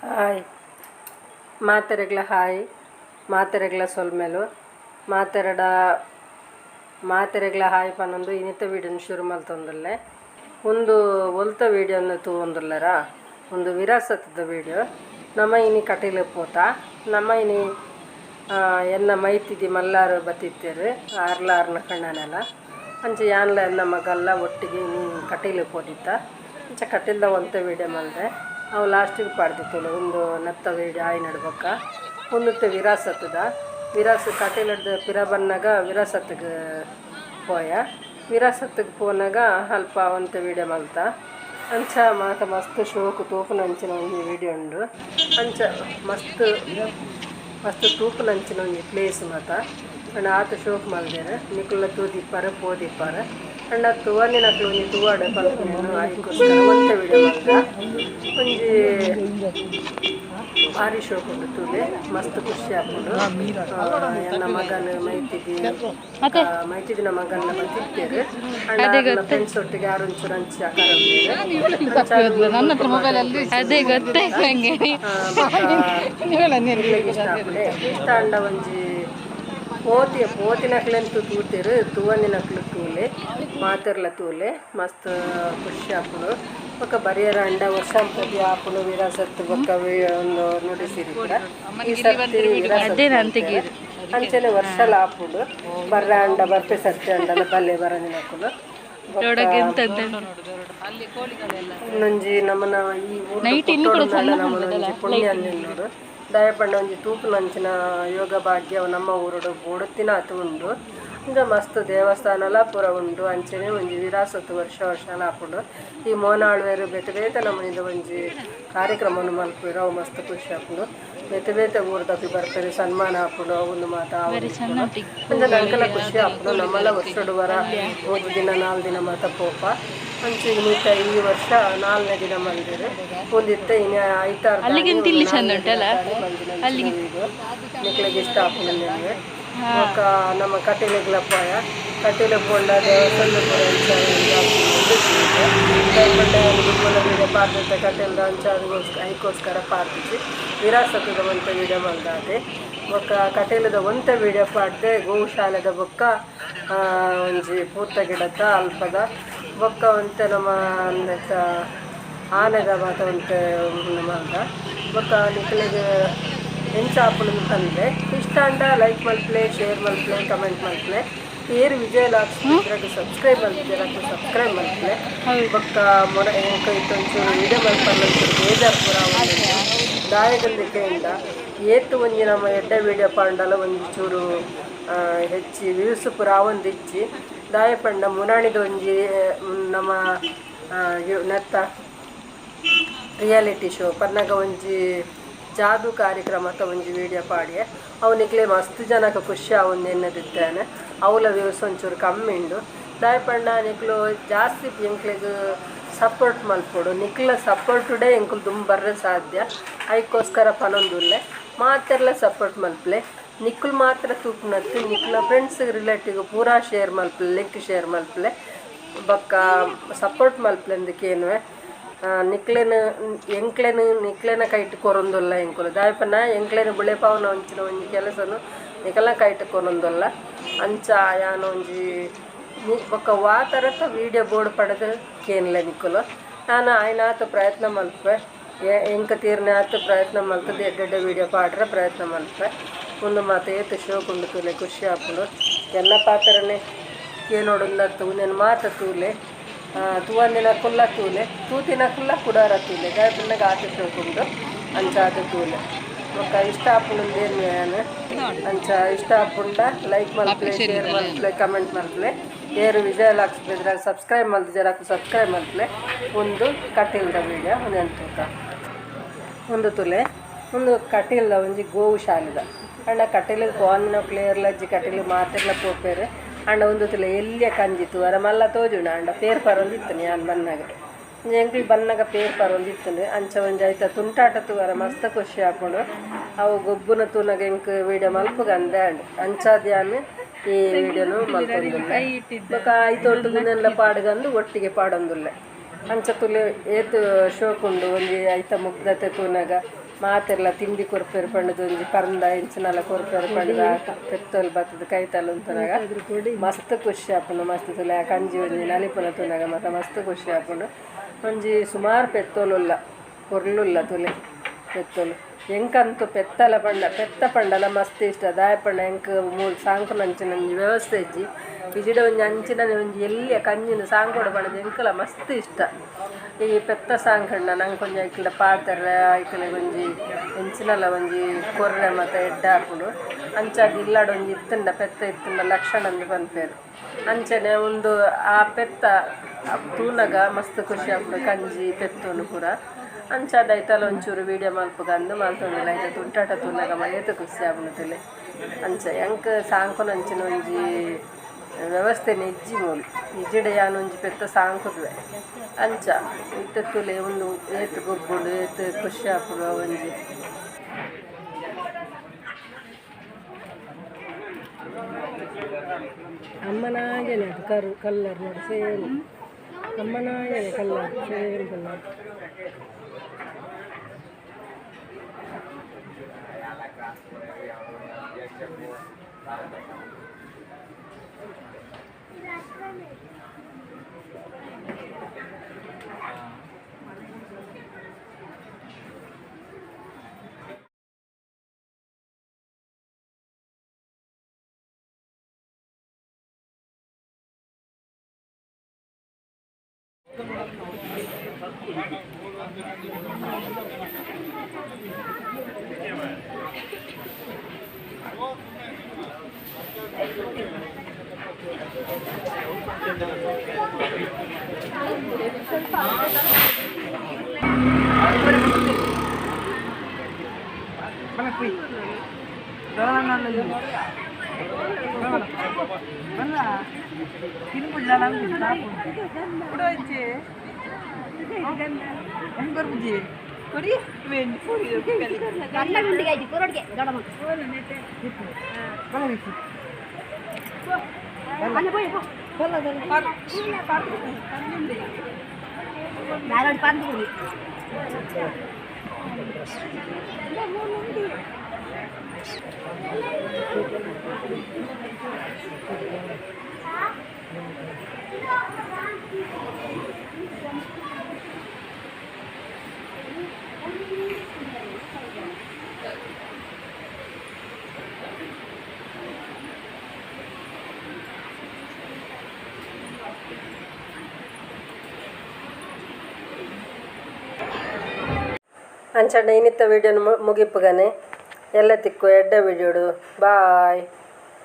Hi ಮಾತೆರೆಗ್ಲ hi ಮಾತೆರೆಗ್ಲ ಸೊಲ್ಮೆಲು ಮಾತೆರಡ ಮಾತೆರೆಗ್ಲ hi ಪನ್ನೊಂದು ಇನಿತ ವೀಡಿಯೋನ್ ಶುರು ಮಲ್ತೊಂದುಲ್ಲೆ. ಉಂದು ಒಲ್ತ ವೀಡಿಯೋನ್ ತೂವೊಂದುಲ್ಲೆರ ಉಂದು ವಿರಾಸತ್ದ ವೀಡಿಯೋ. ನಮ ಇನಿ ಕಟೀಲು ಪೋತ ನಮ ಇನಿ ಎನ್ನ ಮೈತಿದಿ ಮಲ್ಲಾರು ಬತ್ತಿತ್ತೇರು ಆರ್ಲ ಆರ್ನ ಕಣ್ಣನೆಲ್ಲ ಅಂಚ ಯಾನ್ಲ ಎನ್ನ ಮಗಲ್ಲ ಒಟ್ಟಿಗೆ ಇನಿ ಕಟೀಲು ಪೋದಿತ್ತ. ಅಂಚ ಕಟೀಲ್ದ ಒಂತೆ ವೀಡಿಯೋ ಮಲ್ದೆ ಅವು ಲಾಸ್ಟಿಗೆ ಪಾಡ್ದಿತ್ತುಲು ಉಂದು ನೆತ್ತ ವೀಡಿಯೋ ಆಯಿ ನಡ್ಬೊಕ್ಕ. ಉಂದುತ್ತೆ ವಿರಾಸತ್ದ ವಿರಾಸ ಕಟೀಲಡ್ದ್ ಪಿರ ಬನ್ನಗ ವಿರಾಸತ್ಗ್ ಪೋಯ. ವಿರಾಸತ್ಗ್ ಪೋನಗ ಅಲ್ಪ ಒಂತೆ ವೀಡಿಯೋ ಮಲ್ತ. ಅಂಚ ಮಾತ ಮಸ್ತ್ ಶೋಕು ತೂಪುನಂಚಿನ ಒಂಜಿ ವೀಡಿಯೋ ಉಂಡು. ಅಂಚ ಮಸ್ತ್ ಮಸ್ತ್ ತೂಪುನಂಚಿನ ಒಂಜಿ ಪ್ಲೇಸ್ ಮಾತ. ಆಂಡ ಆತ್ ಶೋಕು ಮಲ್ದೆರ್ ನಿಕುಲ್ನ ತೂದಿಪ್ಪರ್ ಪೋದಿಪ್ಪರ್. ಆಂಡ ತೂವಂದಿನಕ್ಲು ಒಂಜಿ ತೂವಡ್ ಪನ್ಪುನ ಐಕೋಸ್ಕರ ಒಂತೆ ವೀಡಿಯೋ ಮಲ್ದ. ಒಂಜಿ ಬಾರಿ ಶೋಕು ಉಂಡು ತೂಲೆ ಮಸ್ತ್ ಖುಷಿ ಆಪುಂಡು. ಎನ್ನ ಮಗನ್ ಮೈತಿದಿ ಮೈತಿದಿನ ಮಗನ್ನ ಬತ್ತಿತ್ತೆರ್. ಆಂಡ ಆರ್ನ ಫ್ರೆಂಡ್ಸ್ ಒಟ್ಟಿಗೆ ಆರ್ ಒಂಚೂರು ಅಂಚಿ ಆಕಾರ ಅದೇ ಗೊತ್ತಾಯ್ತು ನಂಗೆ. ಇಷ್ಟ ಆಪುಂಡೆ. ಇಷ್ಟ ಆಂಡ ಒಂಜಿ ಪೋತಿ ಪೋತಿನಕ್ಲೆಂತು ತೂತೆರ್ ತೂವಂದಿನಕ್ಲು ತೂಲೆ ಮಾತೆರ್ಲ ತೂಲೆ ಮಸ್ತ್ ಖುಷಿ ಆಪುಂಡು. ಬೊಕ ಬರಿಯರ ಅಂಡ ವರ್ಷಾಂಪ್ರತಿ ಆಪುಂಡು ವಿರಾಸತ್ ಬೊಕ ಒಂದು ನುಡಿಸಿರಿ ಪೂರ. ಈ ಸರ್ತಿ ವಿರಾಸತ್ ಮಲ್ತೆರ್. ಅಂಚನೆ ವರ್ಷಲ ಆಪುಂಡು ಬರ್ರ ಅಂಡ ಬರ್ಪೆ ಸರ್ತಿ ಅಂಡಲ ಬಲ್ಲೆ ಬರಂದಿನಕುಲು. ಇನ್ನೊಂಜಿ ನಮನ ಈ ಊರು ನಮನ ಒಂಜಿ ಪುಣ್ಯ ನೋಡು ದಯಪಂಡ ಒಂಜಿ ತೂಪುನಂಚಿನ ಯೋಗ ಭಾಗ್ಯ ನಮ್ಮ ಊರುಡು ಬೋಡುತ್ತಿನ ಆತು ಉಂಡು. ಇಂಚ ಮಸ್ತ್ ದೇವಸ್ಥಾನಲ ಪೂರ ಉಂಡು. ಅಂಚನೆ ಒಂಜಿ ವಿರಾಸತ್ ವರ್ಷ ವರ್ಷಲ ಆಪುಂಡು. ಈ ಮೋನಾಳ್ವೆರ್ ಬೇತೆ ಬೇತೆ ನಮೂನಿದ ಒಂಜಿ ಕಾರ್ಯಕ್ರಮನ್ ಮಲ್ಪುವೆರ್ ಅವು ಮಸ್ತ್ ಖುಷಿ ಆಪುಂಡು. ಬೇತೆ ಬೇತೆ ಊರುದಕುಲು ಬರ್ಪೆರ್ ಸನ್ಮಾನ ಆಪುಂಡು ಅವು ಉಂದು ಮಾತ ಅಂಚ ನಂಕಲ ಖುಷಿ ಆಪುಂಡು. ನಮ್ಮಲ ವರ್ಷಡ್ ವರ 3 ದಿನ 4 ದಿನ ಮಾತ ಪೋಪ. ಅಂಚ ಇನ್ನಿತ ಈ ವರ್ಷ 4ನೇ ದಿನ ಮಲ್ದೆರ್. ಒಂದಿತ್ತೆ ಇನಿ ಐತಾರ ನಿಕ್ಲೆಗ್ ಇಷ್ಟ ಆಪುಂಡು ನಿಮಗೆ. ಬೊಕ ನಮ್ಮ ಕಟೀಲಿಗ್ಲ ಪೋಯ. ಕಟೀಲು ಪೋಂಡ ದೇವಸ್ಥಾನ ಪೂರ ಅಂಚ ವೀಡಿಯೋ ಪಾಡ್ದಿತ್ತೆ ಕಟೀಲ್ದ ಅಂಚ ಐಕೋಸ್ಕರ ಪಾಡ್ದಿಜಿ. ವಿರಾಸತ್ದ ಒಂತೆ ವೀಡಿಯೋ ಮಲ್ದಾತೆ. ಬೊಕ ಕಟೀಲುದ ಒಂತೆ ವೀಡಿಯೋ ಪಾಡ್ದೆ ಗೋಶಾಲೆದ ಬೊಕ್ಕ ಒಂಜಿ ಪೂತ ಗಿಡತ ಅಲ್ಪದ ಬೊಕ್ಕ ಒಂತೆ ನಮ್ಮ ನೆತ್ತ ಆನೆದ ಮಾತ ಒಂತೆ ಮಲ್ದ. ಬೊಕ್ಕ ನಿಕ್ಲೆಗ್ ಎಂಚ ಆಪುಂಡು ಪನ್ಲೆ. ಇಷ್ಟ ಆಂಡ ಲೈಕ್ ಮಲ್ಪುಲೆ, ಶೇರ್ ಮಲ್ಪುಲೆ, ಕಮೆಂಟ್ ಮಲ್ಪುಲೆ. ಏರ್ ವಿಜಯ ಲಾಕ್ಸ್ ಸಬ್ಸ್ಕ್ರೈಬ್ ಮಲ್ಪುಜೆರ್ ಸಬ್ಸ್ಕ್ರೈಬ್ ಮಲ್ಪುಲೆ. ಬೊಕ್ಕ ಮೊರ ಎಂಕ್ ಇತ್ತೆ ಒಂಚೂರು ವೀಡಿಯೋ ಮಲ್ಪರೆ ಒಂಚೂರು ಬೇಜಾರ್ ಪೂರ ಆವೊಂದುಂಡು. ದಾಯೆಗಂದ್ ಏತ್ ಒಂಜಿ ನಮ್ಮ ಎಡ್ಡೆ ವೀಡಿಯೋ ಪಾಂಡಲ ಒಂಜಿ ಚೂರು ಹೆಚ್ಚಿ ವ್ಯೂಸ್ ಪೂರ ಆವೊಂದಿಜ್ಜಿ. ದಾಯೆ ಪಂಡ ಮುನಾಣಿದ ಒಂಜಿ ನಮ್ಮ ನೆತ್ತ ರಿಯಾಲಿಟಿ ಶೋ ಪನ್ನಗ ಒಂಜಿ ಜಾದೂ ಕಾರ್ಯಕ್ರಮದ ಒಂಜಿ ವೀಡಿಯೋ ಪಾಡ್ಯೆ. ಅವು ನಿಕ್ಲೆ ಮಸ್ತ್ ಜನಕ ಖುಷಿ ಆವೊಂದು ಎನ್ನದಿತ್ತೇನೆ. ಅವ್ಲ ವ್ಯೂಸ್ ಒಂಚೂರು ಕಮ್ಮಿ ಉಂಡು. ದಾಯೆ ಪಂಡ ನಿಕ್ಲು ಜಾಸ್ತಿ ಎಂಕ್ಲೆಗ್ ಸಪೋರ್ಟ್ ಮಲ್ಪೊಡು. ನಿಕ್ಲ ಸಪೋರ್ಟುಡೇ ಎಂಕುಲು ದುಂಬು ಬರ್ರೆ ಸಾಧ್ಯ. ಐಕೋಸ್ಕರ ಪನೊಂದುಲ್ಲೆ ಮಾತೆರ್ಲ ಸಪೋರ್ಟ್ ಮಲ್ಪುಲೆ. ನಿಕ್ಕುಲು ಮಾತ್ರ ತೂಪುನತ್ತ್ ನಿಕ್ಲ ಫ್ರೆಂಡ್ಸ್ ರಿಲೇಟಿವ್ ಪೂರಾ ಶೇರ್ ಮಲ್ಪುಲೆ, ಲಿಂಕ್ ಶೇರ್ ಮಲ್ಪುಲೆ. ಬೊಕ್ಕ ಸಪೋರ್ಟ್ ಮಲ್ಪುಲೆ ಅಂದ್ ಕೇನುವೆ. ನಿಕ್ಲೆನ ಎಂಕ್ಲೆನ ನಿಕ್ಲೆನ ಕೈಟ್ ಕೊರೊಂದುಲ್ಲ ಎಂಕುಲು. ದಾಯೆ ಪಂಡ ಎಂಕ್ಲೆನ ಬುಳೆಪಾವುನ ಒಂಚಿನ ಒಂಜಿ ಕೆಲಸನು ನಿಕಲ್ನ ಕೈಟ್ ಕೊರೊಂದುಲ್ಲ. ಅಂಚ ಯಾನ್ ಒಂಜಿ ಬೊಕ್ಕ ವಾ ತರತ ವೀಡಿಯೋ ಬೋರ್ಡ್ ಪಡೆದು ಕೇನ್ಲೆ ನಿಕುಲು. ಯಾನ್ ಆಯ್ನಾತ್ ಪ್ರಯತ್ನ ಮಲ್ಪುವೆ. ಎಂಕ್ ತೀರ್ನಾತ್ ಪ್ರಯತ್ನ ಮಲ್ತುದು ಎಡ್ಡೆ ವೀಡಿಯೋ ಪಾಡ್ರೆ ಪ್ರಯತ್ನ ಮಲ್ಪುವೆ. ಉಂದು ಮಾತ ಏತ್ ಶೋಕು ಉಂಡು ತೂಲೆ ಖುಷಿ ಆಪುಂಡು. ಎನ್ನ ಪಾತೆರನೆ ಕೇನೊಡುಂದತ್ತ್ ಉಂದೆನ್ ಮಾತ ತೂಲೆ. ತೂವಂದಿನಕುಲ್ಲ ತೂಲೆ ತೂತಿನಕುಲ್ಲ ಕುಡಾರ ತೂಲೆ. ದಾಯೆ ಪನ್ನಗ ಆತ್ ಶೋಕು ಉಂಡು ಅಂಚಾದ್ ತೂಲೆ. ಬೊಕ್ಕ ಇಷ್ಟ ಆಪುಂಡು ಯಾನ್. ಅಂಚ ಇಷ್ಟ ಆಪುಂಡ ಲೈಕ್ ಮಲ್ಪುಲೆ, ಶೇರ್ ಮಲ್ಪುಲೆ, ಕಮೆಂಟ್ ಮಲ್ಪುಲೆ. ಏರ್ ವಿಜಯ ಲಾಕ್ಸ್ ಬೆದ್ರ ಸಬ್ಸ್ಕ್ರೈಬ್ ಮಲ್ತಿಜೆರ್ ಸಬ್ಸ್ಕ್ರೈಬ್ ಮಲ್ಪುಲೆ. ಉಂದು ಕಟೀಲ್ದ ವೀಡಿಯೋ ಉಂದೆನ್ ತೂಕ. ಉಂದು ತೂಲೆ ಉಂದು ಕಟೀಲ್ದ ಒಂಜಿ ಗೋವು ಶಾಲೆದ. ಆಂಡ ಕಟೀಲಿಗ್ ಪೋವಂದಿನಕುಲು ಏರ್ಲ ಇಜ್ಜಿ. ಕಟೀಲು ಮಾತೆರ್ಲ ಪೋಪೆರ್. ಆಂಡ ಉಂದು ತೂಲೆ ಎಲ್ಯ ಕಂಜಿ ತೂವರೆ ಮಲ್ಲ ತೋಜುಂಡು. ಆಂಡ ಪೇರ್ ಪರೊಂದಿತ್ತುಂಡು ಯಾನ್ ಬನ್ನಗ. ಎಂಕ್ಲು ಬನ್ನಗ ಪೇರ್ ಪರೊಂದಿತ್ತುಂಡು. ಅಂಚ ಒಂಜಿ ಐತ ತುಂಟಾಟ ತೂವರೆ ಮಸ್ತ್ ಖುಷಿ ಆಪುಂಡು. ಅವು ಗೊಬ್ಬುನ ತೂನಗ ಎಂಕ್ ವೀಡಿಯೋ ಮಲ್ಪುಗ ಅಂದೆ ಆಂಡ್. ಅಂಚಾದ್ ಯಾನ್ ಈ ವೀಡಿಯೋನು ಮಲ್ತೊಂದುಲ್ಲೆ. ಬೊಕ ಐತ ಒಟ್ಟುಗು ಉಂದೆನ್ಲ ಪಾಡ್ಗಂದು ಒಟ್ಟಿಗೆ ಪಾಡೊಂದುಲ್ಲೆ. ಅಂಚ ತೂಲೆ ಏತ್ ಶೋಕು ಉಂಡು ಒಂಜಿ ಐತ ಮುಗ್ಧತೆ ತೂನಗ. ಮಾತೆರ್ಲ ತಿಂಡಿ ಕೊರ್ಪೇರು ಪಂಡದು ಒಂಜಿ ಪರ್ಂದ ಇಂಚಿನಲ ಕೊರ್ಪೇರು ಪಂಡದ ಪೆತ್ತೋಲು ಬತ್ತದ ಕೈತಲ್ ಉಂತುನಗ ಮಸ್ತ್ ಖುಷಿ ಆಪುಂಡು. ಮಸ್ತ್ ತುಲೆ ಕಂಜಿ ಒಂಜಿ ನಲಿಪುನ ತೂನಗ ಮಾತ ಮಸ್ತ್ ಖುಷಿ ಆಪುಂಡು. ಒಂಜಿ ಸುಮಾರು ಪೆತ್ತೋಲುಲ್ಲ ಪೊರ್ಲುಲ್ಲ ತುಲೆ ಪೆತ್ತೋಲು. ಎಂಕಂತೂ ಪೆತ್ತಲ ಪಂಡ ಪೆತ್ತ ಪಂಡಲ ಮಸ್ತ್ ಇಷ್ಟ. ದಾಯ ಪಂಡ ಎಂಕ್ ಮೂಲು ಸಾಂಕುನಂಚಿನ ಒಂಜಿ ವ್ಯವಸ್ಥೆ ಇಜ್ಜಿ. ಇಜಿಡ ಒಂಜಿ ಅಂಚಿನ ಒಂಜಿ ಎಲ್ಲಿಯ ಕಂಜಿನ ಸಾಂಕೋಡು ಪಂಡದು ಎಂಕಲ ಮಸ್ತ್ ಇಷ್ಟ. ಈ ಪೆತ್ತ ಸಾಂಕಂಡ ನಂಗೆ ಒಂಜಿ ಐಕ್ಲ ಪಾತೆರ ಐಕ್ಲೆ ಒಂಜಿ ಎಂಚಿನಲ ಒಂಜಿ ಕೊರ್ರೆ ಮತ್ತು ಎಡ್ಡೆ ಆಪುಂಡು. ಅಂಚಾದ್ ಇಲ್ಲಡ್ ಒಂಜಿ ಇತ್ತುಂಡ ಪೆತ್ತ ಇತ್ತುಂಡ ಲಕ್ಷಣ ಅಂದ್ ಪನ್ಪೆರ್. ಅಂಚನೆ ಒಂದು ಆ ಪೆತ್ತ ತೂನಗ ಮಸ್ತ್ ಖುಷಿ ಆಪುಂಡು ಕಂಜಿ ಪೆತ್ತೋನು ಪೂರ. ಅಂಚಾದ್ ಐತಲ ಒಂಚೂರು ವೀಡಿಯೋ ಮಲ್ಪುಗ ಅಂದ್ ಮಲ್ತೊಂದುಲ್ಲ. ಐತ ತುಂಟಾಟ ತೂನಗ ಏತ್ ಖುಷಿ ಆಪುಂಡು ತುಲೆ. ಅಂಚ ಎಂಕ್ ಸಾಂಕುನಂಚಿನ ಒಂಜಿ ವ್ಯವಸ್ಥೆ ಇಜ್ಜಿ ಮೂಲು. ಇಜ್ಜಿಡ ಯಾನ್ ಒಂಜಿ ಪೆತ್ತ ಸಾಂಕುದುವೆ. ಅಂಚ ಇತ್ತೆ ತುಲೆ ಉಂದು ಏತ್ ಗೊಬ್ಬುಂಡು ಏತ್ ಖುಷಿ ಆಪುಂಡು ಒಂಜಿ. ಅಮ್ಮನಾಗೆನೆ ಅದು ಕರು ಕಲ್ಲರ್ ನೋಡಿ ಸೇಮ್. ಅಮ್ಮನಾಗೆನೆ ಕಲ್ಲರ್ ಸೇಮ್ ಕಲ್ಲರ್. ಅಂಚಂಡ ಇನ್ನಿತ್ತ ವೀಡಿಯೋನು ಮುಗಿಪುಗನೆ ಎಲ್ಲ ತಿಕ್ಕು ಎಡ್ಡೆ ವೀಡಿಯೋಡು. ಬಾಯ್.